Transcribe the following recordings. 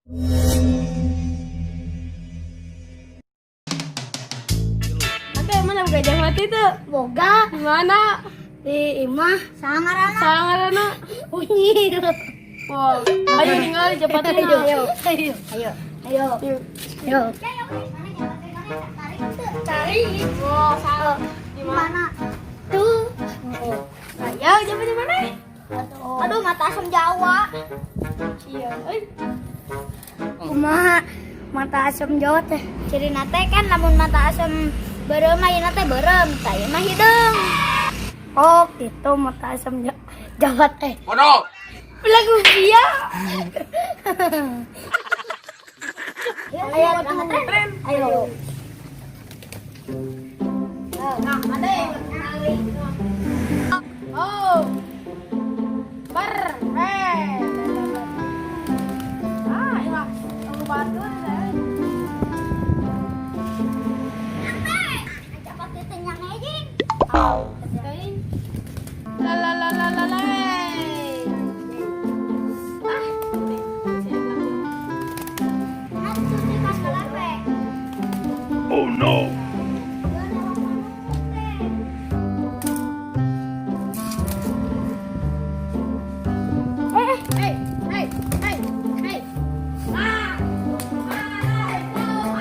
Ate, mana boga japati tuh? Boga. Di mana? Di imah. Sangarana. Sangarana. Unyil. Wow. Ayo ningali japatina. Ayo. Ayo. Ayo. Ayo. Ayo. Cari. Wow, salah. Di mana? Mana? Tuh. Ayo, japati mana? Aduh, mata asam Jawa. Iya. Euy. Kumaha mata asam Jawa teh? Cirina teh kan lamun mata asam beureum ayeuna teh beureum, tah ieu mah hideung. Oh, gitu mata asam Jawa teh. Bodoh. Lagu dia. Ayo tuh. Ayo. Nah, ada yang Oh. Ber. Eh. Ah, iya. Tunggu batu nih. Japati teh nyangejing. La la la la la la. Ah, ini. Nah, tuh pas kalape. Oh no. Eh, hey, hey, hey, hey. Ah. Ah, oh.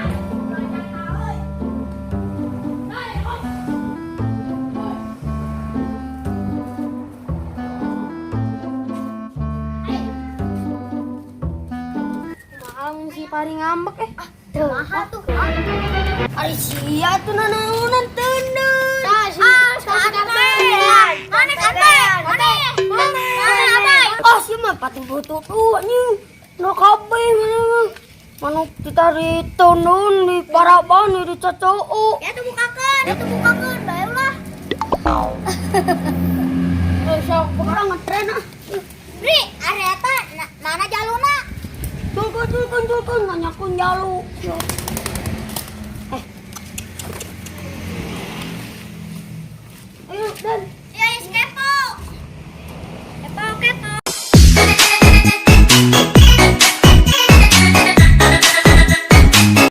Kumaha si pari ngambek eh. Tuh, mahal tuh. Ari sia tuh nanaonan teundeun. Tah, si Ah, tah, si Kate. Kate. Mana Kate? Mana? Mana abai? Ah, si mah pati butuh tuh anjing. Nu kabeh mana mah. Manuk ditarik teundeun di paraban di cacoo. Ya tuh bukakeun, ya tuh bukakeun, bae ulah. Eh, sok orang ngetren ah. Bri, ari eta mana jaluna? Tulkeun tulkeun tulkeun nanyakeun jalu. Eh. Ayo, Dan.